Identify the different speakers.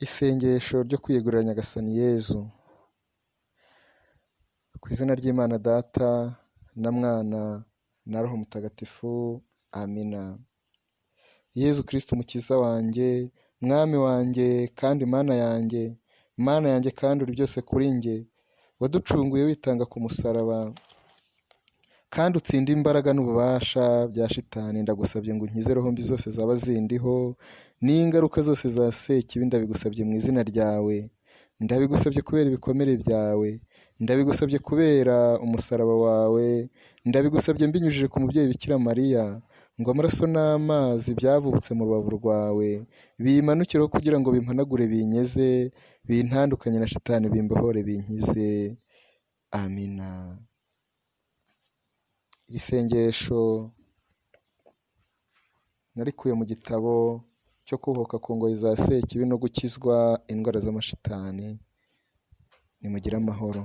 Speaker 1: Isengesho ryo kwiyegurira Nyagasani Yezu. Ku izina ry'Imana Data na Mwana na Roho Mutagatifu, amina. Yezu Kristu Umukiza wanjye, Mwami wanjye kandi Mana yanjye, Mana yanjye kandi uri byose kuri njye, waducunguye witanga ku musaraba, kandi utsinde imbaraga n'ububasha bya shitani. Ndagusabye ngo unkize roho mbi zose zaba zindiho n'ingaruka zose za sekibi. Ndabigusabye mu izina ryawe, ndabigusabye kubera ibikomere byawe, ndabigusabye kubera umusaraba wawe, ndabigusabye mbinyujije ku mubyeyi Bikira Mariya, ngo amaraso n'amazi byavubutse mu rubavu rwawe bimanukireho kugira ngo bimpanagure, binyeze, bintandukanye na shitani, bimbohore, binkize. Amina. Iri sengesho narikuye mu gitabo cyo kubohoka ku ngoyi za sekibi no gukizwa indwara z'amashitani. Nimugire amahoro.